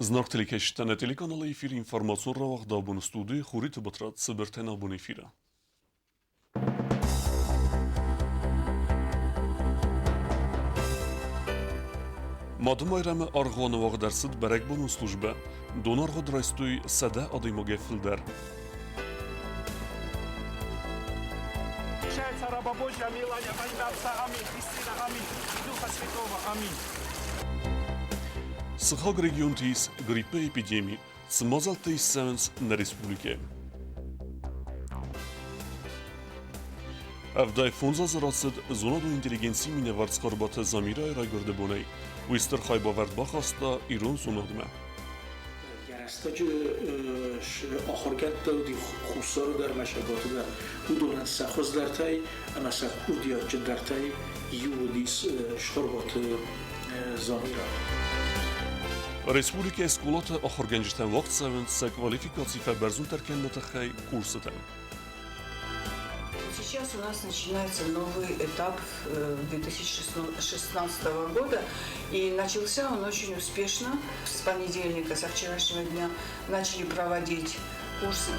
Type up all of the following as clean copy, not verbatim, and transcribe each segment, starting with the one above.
Зынаргъ телекӕсджытӕ, нӕ телеканалы эфиры информацион рауагъд абоны студийы Хуриты Батрадз цыбыртӕн абоны эфиры. Мадымайрӕмы аргъуаны уагъд ӕрцыд бӕрӕгбонон службӕ. Донаргъуыд райстой 100 адӕймагӕй фылдӕр. Отца, раба Божия, Милания, во имя Отца, аминь, и Сына, аминь, и Духа Святого, аминь. Сыхаг регионты ис гриппы эпидеми, цы мадзӕлттӕ ис цӕуынц нӕ республикӕйы. 75 азы рацыд зонадон интеллигенцийы минӕвар Цхуырбаты Замирайы райгуырды бонӕй. Уый стыр хайбавӕрд бахаста ирон зонадмӕ. Йӕ рӕстӕджы ахуыргӕндтӕ уыди Хуссары дӕр ӕмӕ Сӕгаты дӕр. Уыдонӕн сӕ хуыздӕртӕй ӕмӕ сӕ курдиатджындӕртӕй иу уыдис Цхуырбаты Замирӕ. Республикӕйы скъолаты ахуыргӕнджытӕн уагъд цӕуынц сӕ квалификаци фӕбӕрзонддӕр кӕныны тыххӕй курсытӕ. Сейчас у нас начинается новый этап 2016 года, и начался он очень успешно. С понедельника, со вчерашнего дня начали проводить курсы.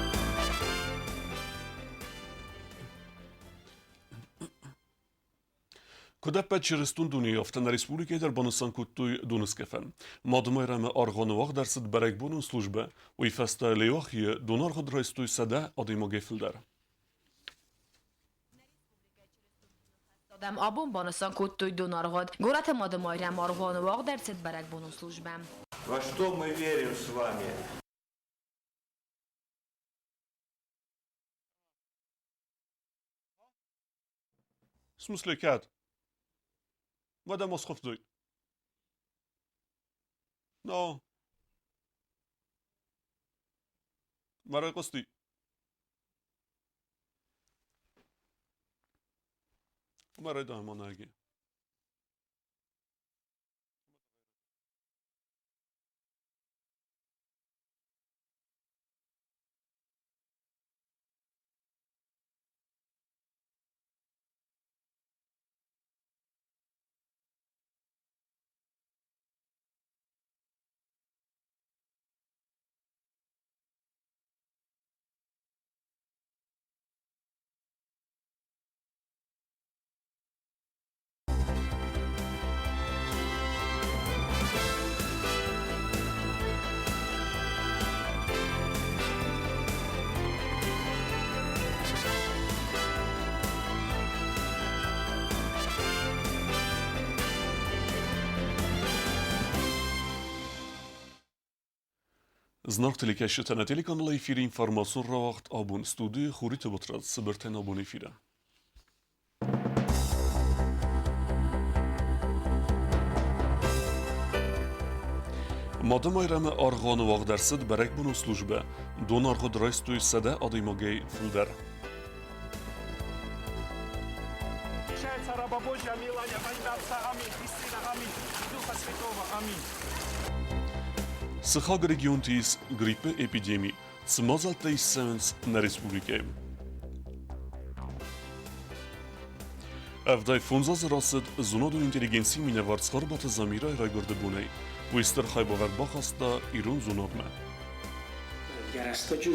Куыд ӕппӕт чырыстон дунейы, афтӕ нӕ республикӕйы дӕр банысан кодтой Доныскъӕфӕн. Мадымайрӕмы аргъуаны уагъд ӕрцыд бӕрӕгбонон службӕ, уый фӕстӕ Леуахийы донаргъуыд райстой 100 адӕймагӕй фылдӕр. Адӕм абон банысан кодтой донаргъуыд. Горӕты Мадымайрӕм аргъуаны уагъд ӕрцыд бӕрӕгбонон службӕ. Во что мы верим с вами? В смысле, кӕд? Мадам Осховдой. Но. Марайхъуысти. Марайдаманаги. Зынаргъ телекӕсджытӕ, нӕ телеканалы эфиры информацион рауагъд абон студийы Хуриты Батрадз цыбыртӕн абон эфиры. Мадымайрӕмы аргъуаны уагъд ӕрцыд бӕрӕгбонон службӕ. Донаргъуыд райстой 100 адӕймагӕй фылдӕр. Отца, раба Божия, Милания, во имя Отца, аминь, и Сына, аминь, и Духа Святого, аминь. Сыхаг регионты ис гриппы эпидеми. Цы мадзӕлттӕ ис цӕуынц нӕ республикӕйы? 75 азы рацыд зонадон интеллигенцийы минӕвар Цхуырбаты Замирайы райгуырды бонӕй. Уый стыр хайбавӕрд бахаста ирон зонадмӕ. Йӕ рӕстӕджы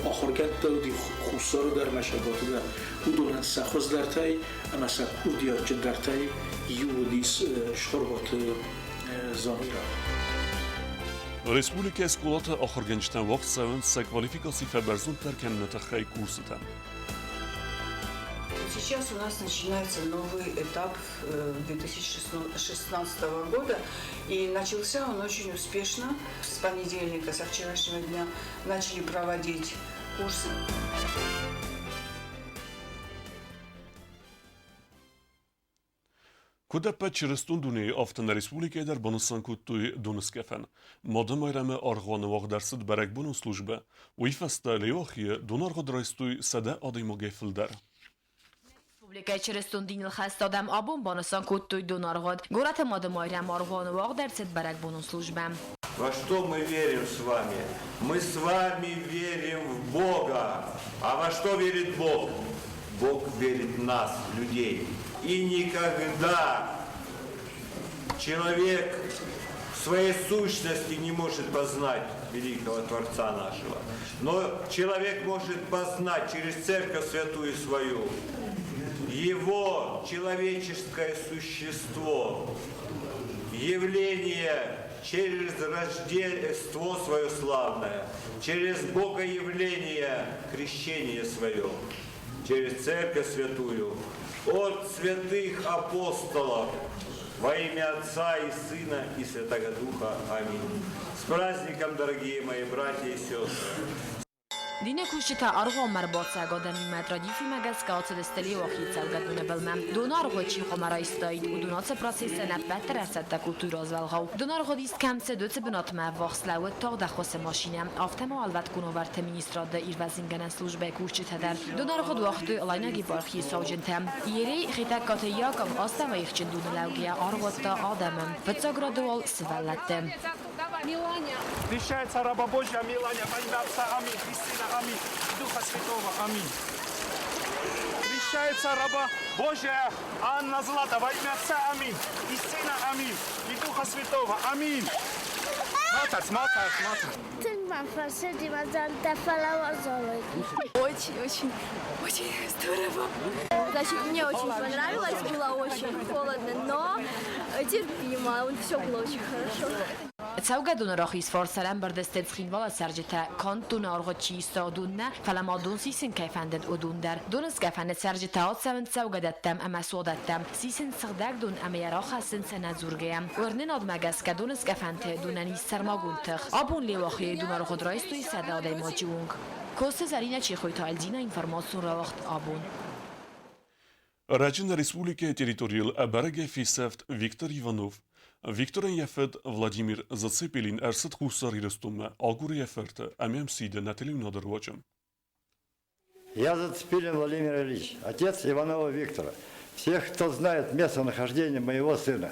ахуыргӕндтӕ уыди Хуссары дӕр ӕмӕ Сӕгаты дӕр. Уыдонӕн сӕ хуыздӕртӕй ӕмӕ сӕ курдиатджындӕртӕй иу уыдис Цхуырбаты Замирӕ. Республикӕйы скъолаты ахуыргӕнджытӕн уагъд цӕуынц сӕ квалификаци фӕбӕрзонддӕр кӕныны тыххӕй курсытӕ. Сейчас у нас начинается новый этап 2016 года, и начался он очень успешно. С понедельника, со вчерашнего дня начали проводить курсы. Куыд ӕппӕт чырыстон дунейы, афтӕ нӕ республикӕйы дӕр банысан кодтой Доныскъӕфӕн. Мадымайрӕмы аргъуаны уагъд ӕрцыд бӕрӕгбонон службӕ. Уый фӕстӕ Леуахийы донаргъуыд райстой 100 адӕймагӕй фылдӕр. Республикӕйы чырыстон диныл хӕст адӕм абон банысан кодтой донаргъуыд. Горӕты Мадымайрӕм аргъуаны уагъд ӕрцыд бӕрӕгбонон службӕ. Во что мы верим с вами? Мы с вами верим в Бога. А во что верит Бог? Бог верит в нас, людей. И никогда человек в своей сущности не может познать великого Творца нашего. Но человек может познать через Церковь Святую свою его человеческое существо, явление через рождество свое славное, через Богоявление крещение свое, через Церковь Святую, от святых апостолов, во имя Отца и Сына и Святого Духа. Аминь. С праздником, дорогие мои братья и сестры! Дины кусджытӕ аргъуанмӕ ӕрбацӕуӕг адӕмимӕ традицимӕ гӕсгӕ ацыдысты Леуахийы цӕугӕдоны былмӕ. Донаргъуыд чи хъуамӕ райстаид, уыдон ацы процессӕн ӕппӕт дӕр ӕрцӕттӕ кодтой развӕлгъау. Донаргъуыд ист кӕм цыд, уыцы бынатмӕ ӕввахс лӕууыд тагъд ӕххуысы машинӕ, афтӕ ма уӕлвӕткон уавӕрты министрады ирвӕзынгӕнӕн службӕйы кусджытӕ дӕр. Донаргъуыд уагътой Алайнаг епархийы сауджынтӕ. Иерей Хетӕгкаты Яков астӕуӕй ихджын доны лӕугӕйӕ аргъуыдта адӕмы, фыццаг рады уал сывӕллӕтты. Крещается раба Божья Миланя во имя Отца, аминь, и Сына, аминь, и Духа Святого, аминь. Крещается раба Божья Анна Злата во имя Отца, аминь, и Сына, аминь, и Духа Святого, аминь. Молодец, молодец, молодец. Тынг мӕ фӕцыди мӕ зӕрдӕ, фӕлӕ уазалӕй. Очень, очень, очень здорово. Значит, мне очень понравилось, было очень холодно, но терпимо, все было очень хорошо. Цӕугӕдоны рахиз фарс ӕрӕмбырд сты Цхинвалы цӕрджытӕ, канд доны аргъуыд чи иста, уыдон нӕ, фӕлӕ ма дон сисын кӕй фӕндыд, уыдон дӕр. Доныскъӕфӕны цӕрджытӕ ацӕуынц цӕугӕдӕттӕм ӕмӕ суадӕттӕм, сисынц сыгъдӕг дон ӕмӕ йӕ рахӕссынц ӕнӕдзургӕйӕ. Уырнынадмӕ гӕсгӕ доныскъӕфӕнты донӕн ис сӕрмагонд тых. Абон Леуахийы донаргъуыд райстой 100 адӕймаджы онг. Коцты Зӕринӕ, Чехойты Альдина, информацион рауагъд Абон. Ӕрӕджы нӕ республикӕйы территорийыл ӕбӕрӕгӕй фесӕфт Виктор Иванов. Викторӕн йӕ фыд Владимир Зацепилин ӕрцыд Хуссар Ирыстонмӕ, агуры йӕ фырты ӕмӕ йӕм сиды нӕ телеуынады руаджы. Я Зацепилин Владимир Ильич, отец Иванова Виктора. Всех, кто знает местонахождение моего сына,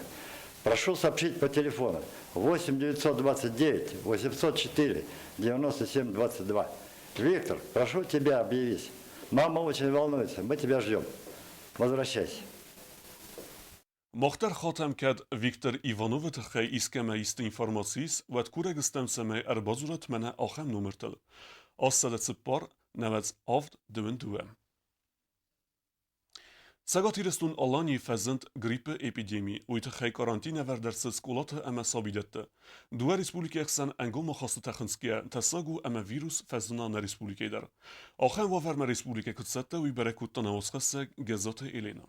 прошу сообщить по телефону 8 929 804 97 22. Виктор, прошу тебя, объявись. Мама очень волнуется, мы тебя ждем. Возвращайся. Мах дӕр хатӕм, кӕд Виктор Ивановы тыххӕй искӕмӕ исты информаци ис, уӕд курӕг стӕм, цӕмӕй ӕрбадзурат мӕнӕ ахӕм номыртыл: 804 97 22. Цӕгат Ирыстон-Аланийы фӕзынд гриппы эпидеми, уый тыххӕй карантин ӕвӕрд ӕрцыд скъолаты ӕмӕ сабидӕтты. Дыууӕ республикӕйы ӕхсӕн ӕнгом ахастытӕ хынцгӕйӕ, тӕссаг у ӕмӕ вирус фӕзына нӕ республикӕйы дӕр. Ахӕм уавӕрмӕ республикӕ куыд цӕттӕ, уый бӕрӕг кодта нӕ уацхӕссӕг Гӕззаты Еленӕ.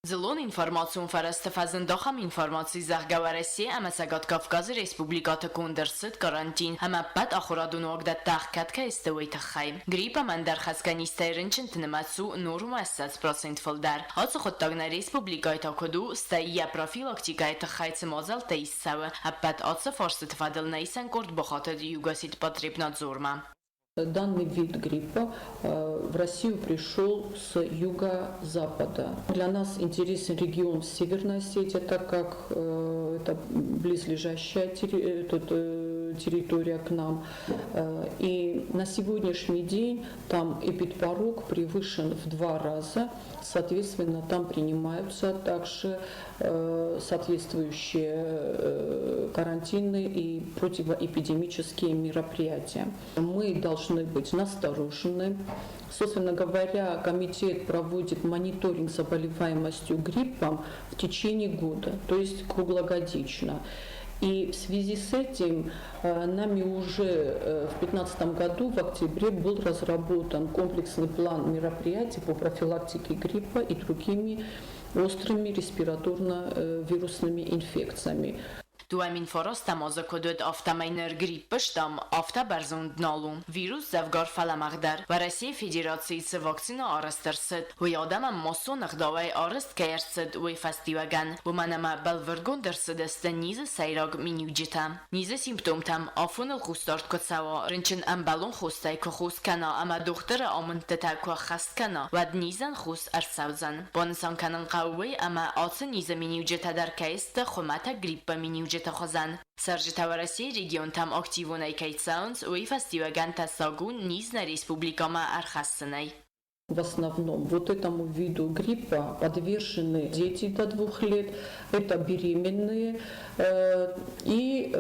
Дзыллон информацион фӕрӕзты фӕзынд ахӕм информаци, зӕгъгӕ, Уӕрӕсе ӕмӕ Цӕгат Кавказы республикӕты конд ӕрцыд карантин ӕмӕ ӕппӕт ахуырадон уагдӕттӕ ӕхгӕд кӕй сты, уый тыххӕй. Грипп ӕмӕ ӕндӕр хӕцгӕ низтӕй рынчынты нымӕц у нормӕ 20% фылдӕр. Ацы хъуыддаг нӕ республикӕйы та куыд у, стӕй йӕ профилактикӕйы тыххӕй цы мадзӕлттӕ ист цӕуы, ӕппӕт ацы фарстыты фӕдыл нӕ исӕн къорд бахатыд Югосетпотребнадзормӕ. Данный вид гриппа в Россию пришел с юго-запада. Для нас интересен регион Северная Осетия, так как это близлежащая территория к нам. И на сегодняшний день там эпидпорог превышен в два раза. Соответственно, там принимаются также соответствующие карантинные и противоэпидемические мероприятия. Мы должны быть насторожены. Собственно говоря, комитет проводит мониторинг заболеваемостью гриппом в течение года, то есть круглогодично. И в связи с этим нами уже в 2015 году, в октябре, был разработан комплексный план мероприятий по профилактике гриппа и другими острыми респираторно-вирусными инфекциями. 2009 азы куыд уыд, афтӕмӕй ныр гриппы штамм афтӕ бӕрзонд нал у. Вирус дзӕвгар фӕлӕмӕгъдӕр. Уӕрӕсейы Федерацийы цы вакцинӕ арӕзт ӕрцыд, уый адӕмӕн массон ӕгъдауӕй арӕзт кӕй ӕрцыд, уый фӕстиуӕгӕн. Уымӕн ӕмӕ бӕлвырдгонд ӕрцыдысты низы сӕйраг миниуджытӕ. Низы симптомтӕм афоныл хъусдард куы цӕуа, рынчын ӕмбӕлон хостӕй куы хос кӕна ӕмӕ дохтыры амындтытӕ куы ӕххӕст кӕна, уӕд низӕн хос ӕрцӕудзӕн. Банысан кӕнын хъӕуы уый, ӕмӕ ацы низы миниуджытӕ дӕр кӕй сты хуымӕтӕг гриппы миниуджыты хуызӕн. Цӕрджытӕ Уӕрӕсейы регионтӕм активонӕй кӕй цӕуынц, уый фӕстиуӕгӕн тӕссаг у низ нӕ республикӕмӕ ӕрхӕссынӕй. В основном вот этому виду гриппа подвержены дети до 2 лет, это беременные и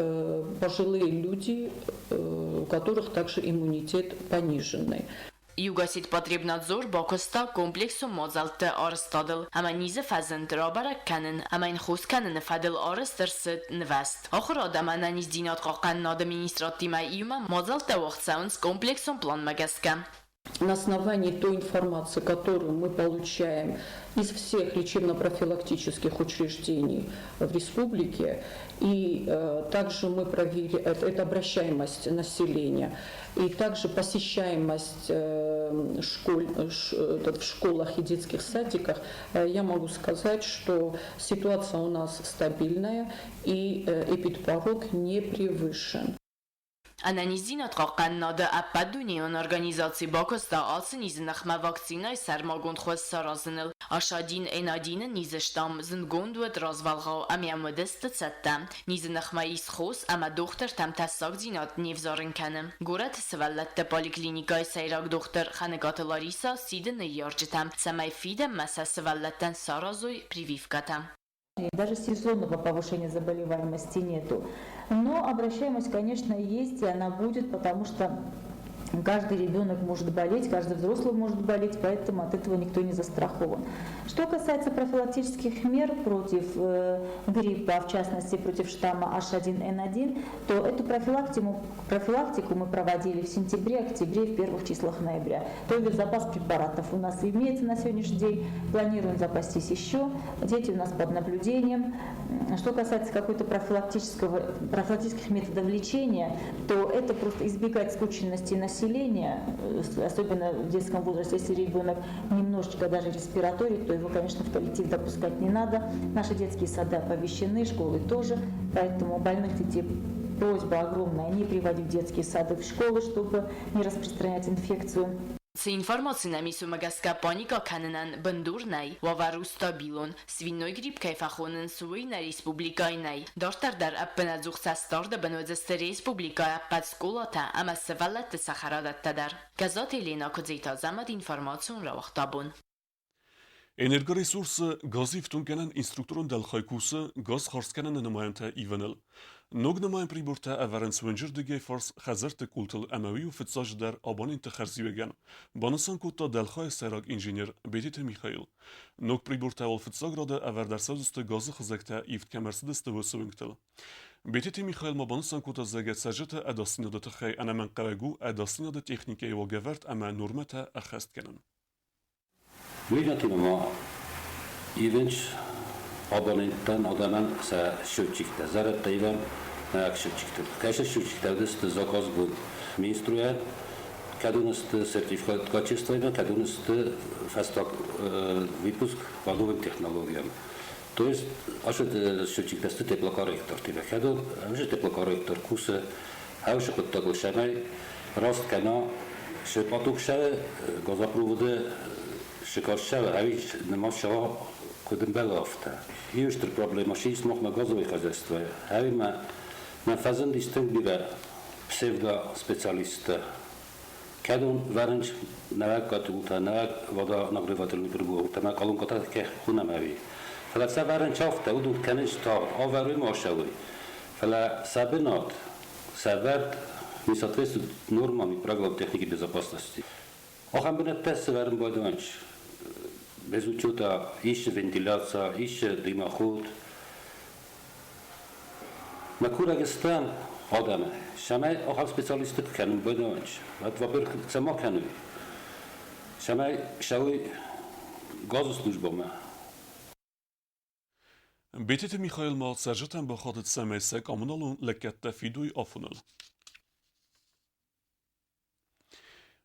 пожилые люди, у которых также иммунитет пониженный. Югосетпотребнадзор бакуыста комплексон мадзӕлтты арӕзтадыл ӕмӕ низы фӕзынд рабӕрӕг кӕнын ӕмӕ йын хос кӕныны фӕдыл арӕзт ӕрцыд нывӕзт. Ахуырад ӕмӕ ӕнӕниздзинад хъахъхъӕнынады министрадтимӕ иумӕ мадзӕлттӕ уагъд цӕуынц комплексон планмӕ гӕсгӕ. На основании той информации, которую мы получаем из всех лечебно-профилактических учреждений в республике, и также мы проверили, это обращаемость населения, и также посещаемость в школах и детских садиках, я могу сказать, что ситуация у нас стабильная и эпидпорог не превышен. Ӕнӕниздзинад хъахъхъӕнынады ӕппӕтдунейон организаци бакуыста ацы низы ныхмӕ вакцинӕйы сӕрмагонд хуыз саразыныл. H1N1-ы низы штамм зындгонд уыд развӕлгъау ӕмӕ йӕм уыдысты цӕттӕ. Низы ныхмӕ ис хос ӕмӕ дохтыртӕм тӕссагдзинад не взарын кӕны. Горӕты сывӕллӕтты поликлиникӕйы сӕйраг дохтыр Хӕныкъаты Лариса сиды ныййарджытӕм, цӕмӕй фидӕнмӕ сӕ сывӕллӕттӕн саразой прививкӕтӕ. Даже сезонного повышения заболеваемости нету. Но обращаемость, конечно, есть, и она будет, потому что каждый ребенок может болеть, каждый взрослый может болеть, поэтому от этого никто не застрахован. Что касается профилактических мер против гриппа, в частности против штамма H1N1, то эту профилактику мы проводили в сентябре, октябре, в первых числах ноября. То есть запас препаратов у нас имеется на сегодняшний день, планируем запастись еще, дети у нас под наблюдением. Что касается какой-то профилактических методов лечения, то это просто избегать скученности населения, особенно в детском возрасте, если ребенок немножечко даже респираторит, то его, конечно, в коллектив допускать не надо. Наши детские сады оповещены, школы тоже, поэтому больных детей просьба огромная не приводить в детские сады, в школы, чтобы не распространять инфекцию. Цы информаци нӕм ис, уымӕ гӕсгӕ паникӕ кӕнынӕн бындур нӕй, уавӕр у стабилон. Свиной грипп кӕй фӕхонынц, уый нӕ республикӕйы нӕй. Дарддӕр дӕр ӕппынӕдзух цӕстдарды бын уыдзысты республикӕйы ӕппӕт скъолатӕ ӕмӕ сывӕллӕтты цӕхӕрадӕттӕ дӕр. Гӕззаты Еленӕ Куыдзиты Азӕмӕт информацион рауагъта бон. Энергоресурсы газифтонггӕнӕн инструкторон дӕлхай кусы газ хардзкӕныны нымайӕнтӕ ивыныл. Ног нымайӕн прибортӕ ӕвӕрынц уынджырдыгӕй фарс хӕдзӕртты къултыл ӕмӕ уый у фыццаджыдӕр абонентты хӕрзиуӕгӕн, банысан кодта дӕлхайы сӕйраг инженер Бететы Михаил. Ног прибортӕ уал фыццаг рады ӕвӕрд ӕрцӕудзысты газы хызӕгтӕ ивд кӕм ӕрцыдысты, уыцы уынгтыл. Бететы Михаил ма банысан кодта, зӕгъгӕ, цӕрджыты ӕдасдзинады тыххӕй ӕнӕмӕнгхъӕуӕг у ӕдасдзинады техникӕйы уагӕвӕрд ӕмӕ нормӕтӕ ӕххӕст кӕнын. Уыимӕ ма ивынц абоненттӕн, адӕмӕн сӕ счетчиктӕ. Зӕрӕдтӕ ивӕм нӕ счетчиктыл. Кӕцы счетчиктӕ уыдысты заказгонд Минструйӕн, кӕд уын сты сертификат качествоимӕ, кӕд уын сты фӕстаг выпуск по новым технологиям. То есть ашы счетчиктӕ сты теплокорректортимӕ. Кӕд уын теплокорректор кусы, хӕусы хъуыддагыл сӕмӕй раст кӕна шы поток шӕ газопроводы шикарша ӕви нымас шава куыд ӕмбӕлы афтӕ. Иу стыр проблема шы ис махмӕ газовый хозяйство. Ӕви ма нӕ фӕзындис тынг бирӕ псевдоспециалисттӕ. Кӕд уын вӕрынч нӕуӕг котелтӕ, нӕуӕг водонагревательный прибортӕ, мӕ колонкӕтӕ кӕй хонӕм ӕви. Фӕлӕ сӕ вӕрынч афтӕ, уыдон кӕнынц тагъд, авӕрой ма сӕуой. Фӕлӕ сӕ бынат, сӕ вӕрд не соответствует нормам и правилам техники безопасности. Ахӕм бынӕттӕ сӕвӕрын байдайынц без учета ищи вентиляция, ищи дымоход. Мӕ курӕг стӕм адӕмы, цӕмӕй ахӕм специалистты кӕнын байдайынц. Во-первых, цӕмӕ кӕной? Цӕмӕй цӕуой газы службӕмӕ. Бететы Михаил ма цӕрджытӕн бахатыд, цӕмӕй сӕ коммуналон лӕггӕдтӕ фидой афоныл.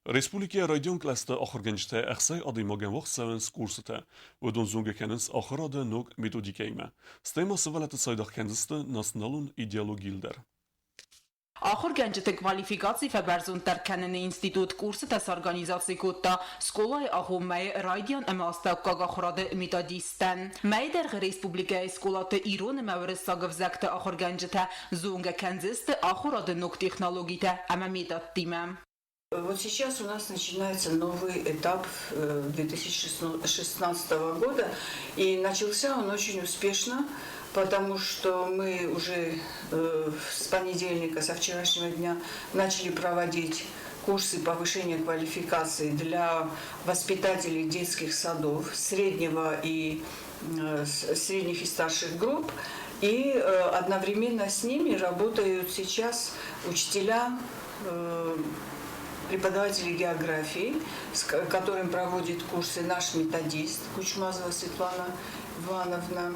Республикӕйы райдион кълӕсты ахуыргӕнджытӕ 60 адӕймагӕн уагъд цӕуынц курсытӕ. Уыдон зонгӕ кӕнынц ахуырады ног методикӕимӕ. Стӕй ма сывӕллӕтты цайдагъ кӕндзысты националон идеологийыл дӕр. Ахуыргӕнджыты квалификаци фӕбӕрзонддӕр кӕныны институт курсытӕ сорганизаци кодта скъолайы агъоммӕйы райдиан ӕмӕ астӕуккаг ахуырады методисттӕн. Мӕйы дӕргъы республикӕйы скъолаты ирон ӕмӕ уырыссаг ӕвзӕгты ахуыргӕнджытӕ зонгӕ кӕндзысты ахуырады ног технологитӕ ӕмӕ методтимӕ. Вот сейчас у нас начинается новый этап 2016 года, и начался он очень успешно, потому что мы уже с понедельника, со вчерашнего дня начали проводить курсы повышения квалификации для воспитателей детских садов среднего и средних и старших групп. И одновременно с ними работают сейчас учителя, преподаватели географии, с которым проводит курсы наш методист Кучмазова Светлана Ивановна.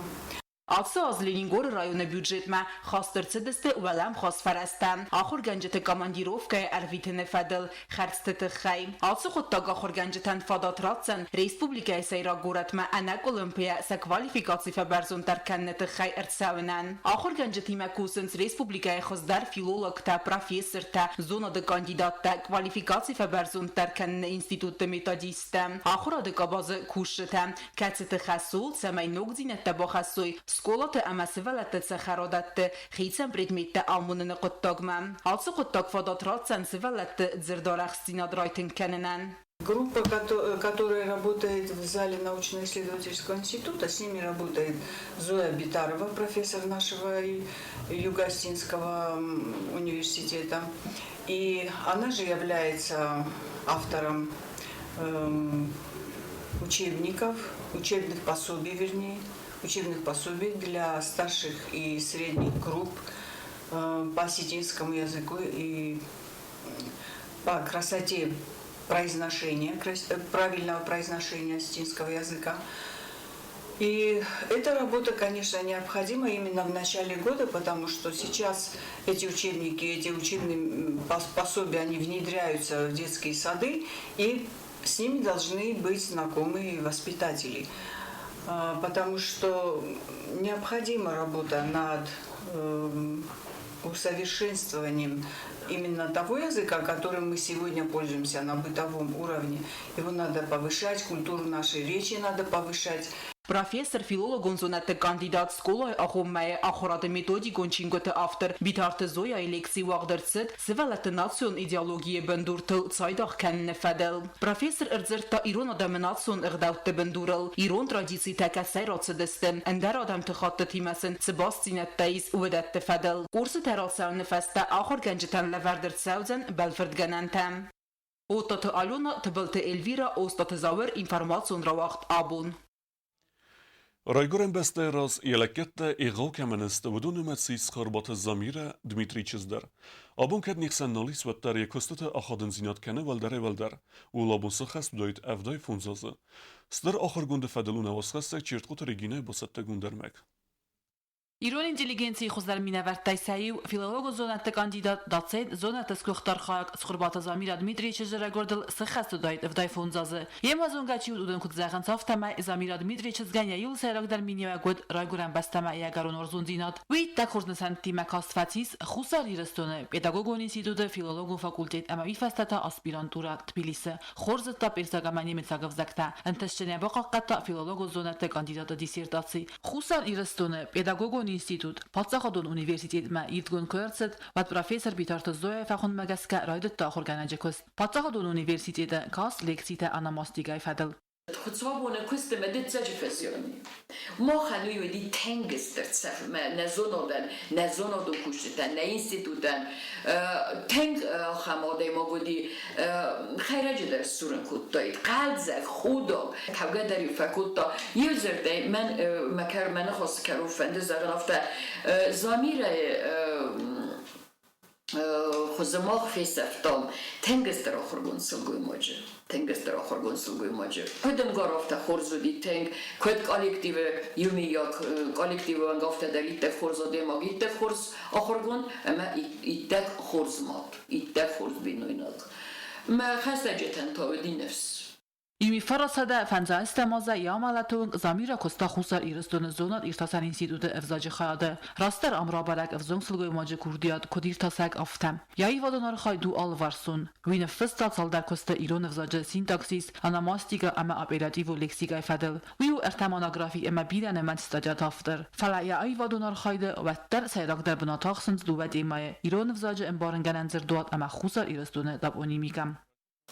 Ацы аз Ленингоры районы бюджетмӕ хаст ӕрцыдысты уӕлӕмхас фӕрӕзтӕ ахуыргӕнджыты командировкӕйы ӕрвитыны фӕдыл хӕрдзты тыххӕй. Ацы хъуыддаг ахуыргӕнджытӕн фадат ратдзӕн республикӕйы сӕйраг горӕтмӕ ӕнӕкъуылымпыйӕ сӕ квалификаци фӕбӕрзонддӕр кӕныны тыххӕй ӕрцӕуынӕн. Ахуыргӕнджытимӕ кусынц республикӕйы хуыздӕр филологтӕ, профессортӕ, зонады кандидаттӕ, квалификаци фӕбӕрзонддӕр кӕныны институтты методисттӕ, ахуырады къабазы кусджытӕ, кӕцыты хӕс у, цӕмӕй ногдзинӕдтӕ бахӕссой скъолаты ӕмӕ сывӕллӕтты цӕхӕрадӕтты хицӕн предметтӕ амоныны хъуыддагмӕ. Ацы хъуыддаг фадат ратдзӕн сывӕллӕтты дзырдарӕхстдзинад райтынг кӕнынӕн. Группа, которая работает в зале научно-исследовательского института, с ними работает Зоя Битарова, профессор нашего Юго-Осетинского университета. И она же является автором учебников, учебных пособий, вернее, учебных пособий для старших и средних групп по осетинскому языку и по красоте произношения, правильного произношения осетинского языка. И эта работа, конечно, необходима именно в начале года, потому что сейчас эти учебники, эти учебные пособия, они внедряются в детские сады, и с ними должны быть знакомы воспитатели. Потому что необходима работа над усовершенствованием именно того языка, которым мы сегодня пользуемся на бытовом уровне. Его надо повышать, культуру нашей речи надо повышать. Профессор, филологон зонӕдты кандидат, скъолайы агъоммӕйы ахуырады методикон чингуыты автор Битарты Зояйы лекци уагъд ӕрцыд сывӕллӕтты национ идеологийы бындуртыл цайдагъ кӕныны фӕдыл. Профессор ӕрдзырдта ирон адӕмы национ ӕгъдӕутты бындурыл, ирон традицитӕ кӕцӕй рацыдысты, ӕндӕр адӕмты хӕттытимӕ сын цы бастдзинӕдтӕ ис, уыдӕтты фӕдыл. Курсытӕ рацӕуыны фӕстӕ ахуыргӕнджытӕн лӕвӕрд ӕрцӕудзӕн бӕлвырдгӕнӕнтӕ. Оттаты Алена, Тыбылты Эльвира, Остаты Зауыр, информацион рауагъд Абон. Райгуырӕн бӕстӕйы раз йӕ лӕггӕдтӕ егъау кӕмӕн сты, уыдон нымӕцы ис Цхуырбаты Замирӕ Дмитрий чызг дӕр. Абон кӕд не хсӕн нал ис, уӕддӕр йӕ куыстыты ахадындзинад кӕны уӕлдӕрӕй-уӕлдӕр. Ууыл абон сыххӕст уыдаид 75 азы. Стыр ахуыргонды фӕдыл у нӕ уацхӕссӕг Чертхъоты Регинӕйы бацӕттӕгонд ӕрмӕг. Ирон интеллигенцийы хуыздӕр минӕвӕрттӕй сӕ иу, филологон зонӕдты кандидат, доцент, зонӕдты сгуыхт архайӕг Цхуырбаты Замирӕ Дмитрийы чызджы райгуырдыл сыххӕст уыдаид 75 азы. Йемӕ зонгӕ чи уыд, уыдон куыд зӕгъынц, афтӕмӕй Замирӕ Дмитрийы чызгӕн йӕ иуыл сӕйрагдӕр миниуӕг уыд райгуырӕн бӕстӕмӕ йӕ ӕгӕрон уарзондзинад. Уый иттӕг хорз нысӕнттимӕ каст фӕцис Хуссар Ирыстоны педагогон институты филологон факультет ӕмӕ уый фӕстӕ та аспирантурӕ Тбилисы. Хорз зыдта персаг ӕмӕ немыцаг ӕвзӕгтӕ, ӕнтыстджынӕй бахъахъхъӕдта филологон зонӕдты кандидаты диссертаци. Хуссар Ирыстоны педагогон институт паддзахадон университетмӕ ивдгонд куы ӕрцыд, уӕд профессор Битарты Зоя фӕхуындмӕ гӕсгӕ райдыдта ахуыргӕнӕджы куыст. Паддзахадон университеты каст лекцитӕ ономастикӕйы фӕдыл. Хуыцаубоны куысты мӕ дыццӕджы фӕзиони. Махӕн уый уыди тынг стыр цӕф нӕ зонадӕн, нӕ зонадон кусджытӕн, нӕ институтӕн. Тынг ахӕм адӕймаг уыди, хӕйрӕджы дӕр сдзурын кодтаид, хъӕлдзӕг, худӕг. Кӕугӕ дӕр-иу фӕкодта. Иу дзырдӕй, мӕн мӕ ныхасы кӕрон фӕнды зӕгъын афтӕ, Замирӕйы хуызы мах фесӕфтам тынг стыр ахуыргонд сылгоймаджы, тынг стыр ахуыргонд сылгоймаджы. Куыд ӕмгар, афтӕ хорз уыди тынг, куыд коллективы иумиаг коллективы уӕнг, афтӕ дӕр иттӕг хорз адӕймаг, иттӕг хорз ахуыргонд ӕмӕ иттӕг хорз мад, иттӕг хорз бинойнаг. Мӕ хӕстӕджытӕн та уыди ныфс. Иуифарасадӕ фӕндзайӕстӕм азӕ йӕ амӕлӕты онг Замирӕ куыста Хуссар Ирыстоны зонад-иртасӕн институты ӕвзаджы хайады. Растдӕр ам рабӕрӕг ӕвзонг сылгоймаджы курдиат, куыд иртасӕг, афтӕ. Йӕ аивадон архайд у алыварсон. Уый ныффыста цалдӕр куысты ирон ӕвзаджы синтаксис, ономастикӕ ӕмӕ апеллятивон лексикӕйы фӕдыл. Уый у ӕртӕ монографи ӕмӕ бирӕнымӕц статьяты автор. Фӕлӕ йӕ аивадон архайды уӕддӕр сӕйрагдӕр бынат ахсынц дыууӕ темӕйы – ирон ӕвзаджы ӕмбарынгӕнӕн дзырдуат ӕмӕ Хуссар Ирыстоны топонимикӕ.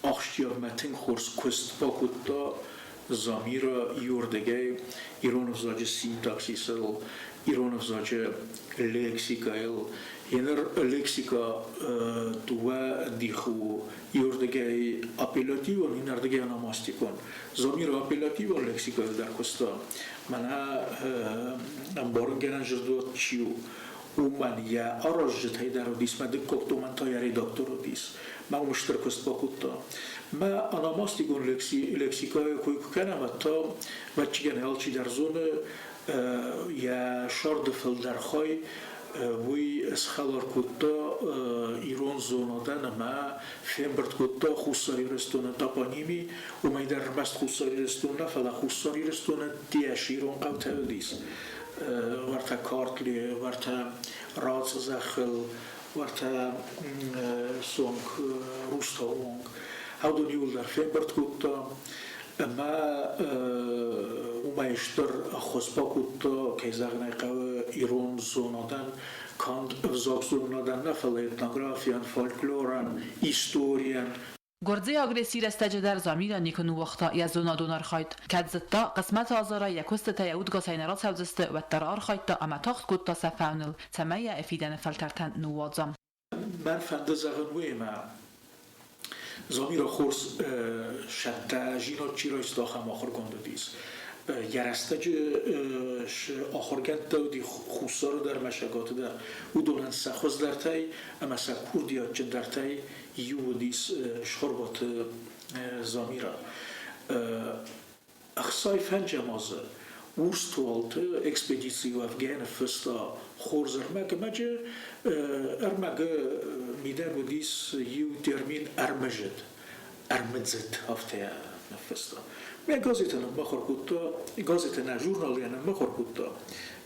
Ахсджиаг мӕ тынг хорз куыст бакодта Замира иуырдыгӕй ирон ӕвзаджы синтаксисыл, ирон ӕвзаджы лексикӕйыл. Еныр лексикӕ дыууӕ дихы у: иуырдыгӕй апеллятивон, иннӕрдыгӕй ономастикон. Замира апеллятивон лексикӕйыл дӕр куыста. Мӕнӕ ӕмбарынгӕнӕн зырдуат чи у, уымӕн йӕ аразджытӕй дӕр уыдис, мӕ дыккаг томӕн та йӕ редактор уыдис. Мӕ уым стыр куыст бакодта. Мӕ ономастикон лексикӕйы кой куы кӕнӕм, та вӕччигӕн алчидӕр зоны, йӕ сӕрды фылдӕр хай уый схӕлар кодта ирон зонадӕн ӕмӕ фембырд кодта Хуссар Ирыстоны топоними, уымӕй дӕр ӕрмӕст Хуссар Ирыстон нӕ, фӕлӕ Хуссар Ирыстоны дӕс ирон хъӕутӕ уыдис. Уӕртӕ Картли, уӕртӕ Рацъы зӕххыл, уӕртӕ сонг Рустауы онг. Уыдон иууылдӕр фембырд кодта ӕмӕ уымӕй стыр ӕххуыс бакодта, кӕй зӕгъын ӕй хъӕуы, ирон зонадӕн, канд ӕвзагзонынадӕн нӕ, фӕлӕ этнографийӕн, фольклорӕн, историйӕн. Гуырдзыйы агрессийы рӕстӕджы дӕр Замирӕ никуы ныууагъта йӕ зонадон архайд. Кӕд зыдта, хъысмӕты азарӕй йӕ куыстытӕ йӕ удгасӕй нӕ рацӕудзысты, уӕддӕр архайдта ӕмӕ тагъд кодта сӕ фӕуыныл, цӕмӕй йӕ фидӕны фӕлтӕртӕн ныууадза. Мӕн фӕнды зӕгъын уыимӕ, Замира хорз сӕттӕ зинад чи райста, ахӕм ахуыргонд уыдис. Йӕ рӕстӕджы ахуыргӕндтӕ уыди Хуссары дӕр ӕмӕ Сӕгаты дӕр. Уыдонӕн сӕ хуыздӕртӕй ӕмӕ сӕ курдиатджындӕртӕй иу уыдис Цхуырбаты Замира. Ӕхсай фӕнджӕм азы Урстуалты экспедицийы уӕвгӕйӕ ныффыста хорз ӕрмӕг ӕмӕджы ӕрмӕгы мидӕг уыдис иу термин ӕрмызыд, ӕрмыдзыд афтӕ ныффыста. Мӕ газеты ныммыхуыр кодта, газеты нӕ, журналы йӕ ныммыхуыр кодта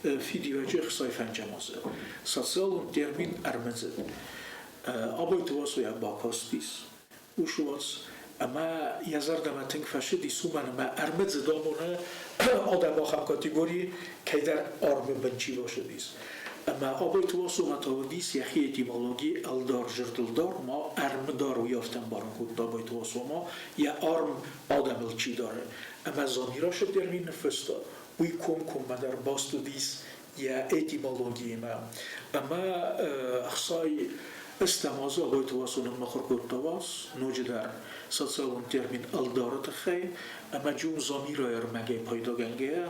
фидиуӕджы ӕхсай фӕнджӕм азы. Социалон термин ӕрмыдзыд. Абойты Васо йӕ бакастис уыцы уац, ӕмӕ йӕ зӕрдӕмӕ тынг фӕцыдис, уымӕн ӕмӕ ӕрмыдзыд амоны адӕм ахӕм категори, кӕйдӕр армы бын чи басыдис. Ӕмӕ Абойты Васомӕ та уыдис йӕхи этимологи ӕлдар зырдылдар ма ӕрмдар уый афтӕ ӕмбарын кодта Абойты Васома, йӕ арм адӕмыл чи дары. Ӕмӕ Замирасы термин ныффыста, уый комкоммӕ дӕр баст уыдис йӕ этимологиимӕ. Ӕмӕ ӕхсай ӕстӕм азы Абойты Васо ныммыхуыр кодта уац, ноджыдӕр социалон термин ӕлдары тыххӕй, ӕмӕ Джум Замирайы ӕрмӕгӕй пайдагӕнгӕйӕ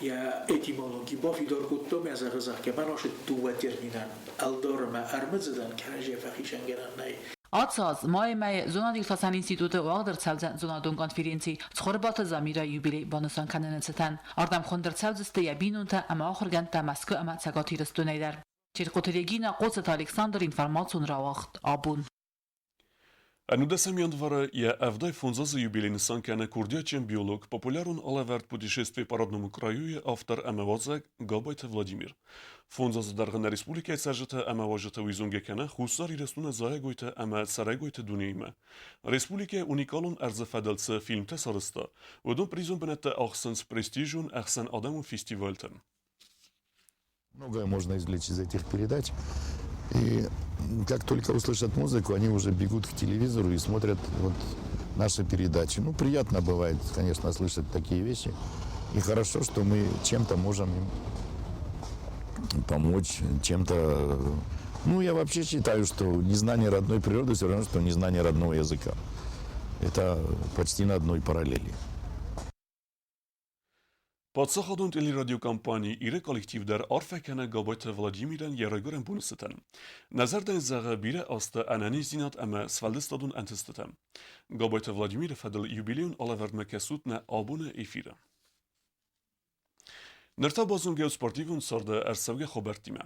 йӕ этимологи бафидар кодта ӕмӕ зӕгъы, зӕгъгӕ, мӕн ацы дыууӕ терминӕн ӕлдар ӕмӕ ӕрмыдзыдӕн кӕрӕдзийӕ фӕхицӕнгӕнӕн нӕй. Ацы аз майы мӕйы зонад-иртасӕн институты уагъд ӕрцӕудзӕн зонадон конференци Цхуырбаты Замирӕйы юбилей банысан кӕныны цытӕн. Ардӕм хуынд ӕрцӕудзысты йӕ бинонтӕ ӕмӕ ахуыргӕндтӕ Мӕскуы ӕмӕ Цӕгат Ирыстонӕй дӕр. Теркоты Регина, Хъоцыты Александр, информацион рауагъд «Абон». Ӕнудӕсӕм январы йӕ 75 азы юбилей нысан кӕны курдиатджын биолог, популярон алӕвӕрд «Путешествие по родному краю»-йы автор ӕмӕ уадзӕг Габайты Владимир. Фондз азы дӕргъы нӕ республикӕйы цӕрджытӕ ӕмӕ уазджытӕ уый зонгӕ кӕны Хуссар Ирыстоны зайӕгойтӕ ӕмӕ цӕрӕгойты дунеимӕ. Республикӕйы уникалон ӕрдзы фӕдыл цы фильмтӕ сарӕзта, уыдон призон бынӕттӕ ахсынц престижон ӕхсӕнадӕмон фестивальты. Многое можно извлечь из этих передач. И как только услышат музыку, они уже бегут к телевизору и смотрят вот наши передачи. Ну, приятно бывает, конечно, слышать такие вещи. И хорошо, что мы чем-то можем им помочь, чем-то... Ну, я вообще считаю, что незнание родной природы все равно, что незнание родного языка. Это почти на одной параллели. Паддзахадон телерадиокомпани Иры коллектив дӕр арфӕ кӕны Габайты Владимирӕн йӕ райгуырӕн боны цытӕн. Нӕ зӕрдӕйы зӕгъы бирӕ азты ӕнӕниздзинад ӕмӕ сфӕлдыстадон ӕнтыстытӕ. Габайты Владимиры фӕдыл юбилейон алӕвӕрдмӕ кӕсут нӕ абоны эфиры. Ныр та базонгӕ спортивон царды ӕрцӕугӕ хабӕрттимӕ.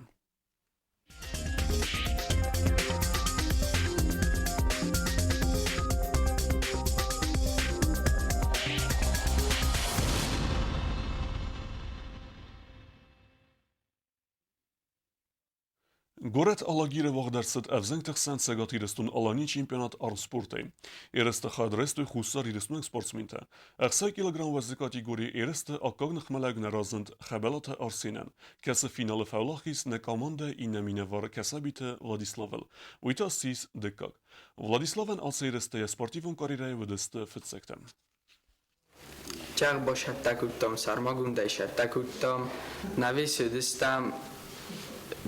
Горӕт Алагиры уагъд ӕрцыд ӕвзӕнгты хсӕн Цӕгат Ирыстон-Аланийы чемпионат армспортӕй. Ерысты хайад райстой Хуссар Ирыстонаг спортсментӕ. 60 килограмм уӕзы категорийы ерысты аккаг ныхмӕлӕг нӕ разынд Хӕбӕлаты Арсенӕн, кӕцы финалы фӕуӕлахиз нӕ командӕйы иннӕ минӕвар Кӕсӕбиты Владиславыл. Уый та ссис дыккаг. Владиславӕн ацы ерыстӕ йӕ спортивон карьерӕйы уыдысты фыццӕгтӕ. Чагъ басӕттӕ кодтам, сӕрмагондӕй сӕттӕ кодтам, нӕ весыдыстӕм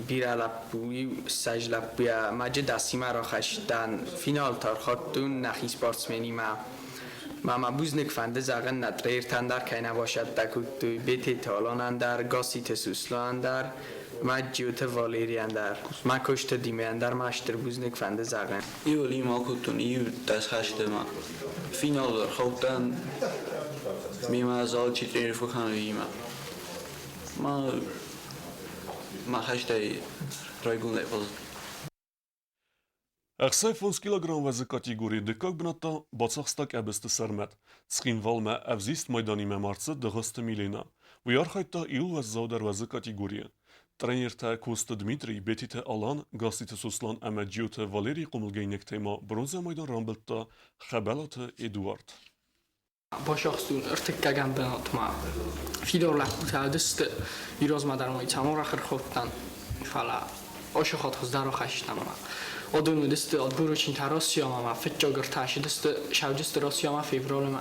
бирӕ лӕппу, 20 лӕппуйӕ маджы дӕсимӕ рахастан, финалты архайдтон нӕхи спортсменимӕ. Ма мӕ бузныг фӕнды зӕгъын нӕ тренертӕн дӕр, кӕй нӕ басӕттӕ кодтой, Бететы Аланӕн дӕр, Гасситы Сусланӕн дӕр, мӕ Джиоты Валерийӕн дӕр, мӕ Косты Димӕйӕн дӕр ма стыр бузныг фӕнды зӕгъын. Иуыл им акодтон 11 хӕсты ма финалы ӕрхаудтӕн, мемӕ залы чи тренировкӕ кӕны, уыимӕ. Ма мӕ хӕстӕй райгондӕй баззад. 65 килограмм уӕзы категорийы дыккаг бынат та бацахста Къӕбысты Сӕрмӕт. Цхинвалмӕ ӕвзист майданимӕ ма рцыд Дыгъуызты Милена. Уый архайдта иу уӕззаудӕр уӕзы категорийы. Тренертӕ Коцты Дмитрий, Бетиты Алан, Гасситы Сослан ӕмӕ Джиоты Валерийы хъомылгӕнинӕгтӕй ма бронзӕ майдан рамбылдта Хӕбӕлаты Эдуард. Бацахстон ӕртыккӕгӕм бынатмӕ. Фидар лӕппутӕ уыдысты, иразмӕ дӕр ма цӕмӕн рахӕрхоттан, фӕлӕ ацы хатт хуыздӕр ахастам ӕмӕ адон уыдысты отборочнитӕ Россиямӕ ӕмӕ фыццаг ӕртӕ ссыдысты сӕуджысты Россиямӕ февралмӕ.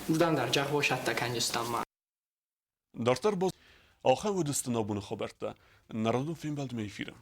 Уырдӕм дӕр джагъбосӕттӕ кӕнджыстӕм ма. Дарддӕр ахӕм уыдысты нӕ абоны хабӕрттӕ. Народон фембӕлдмӕ эфиры.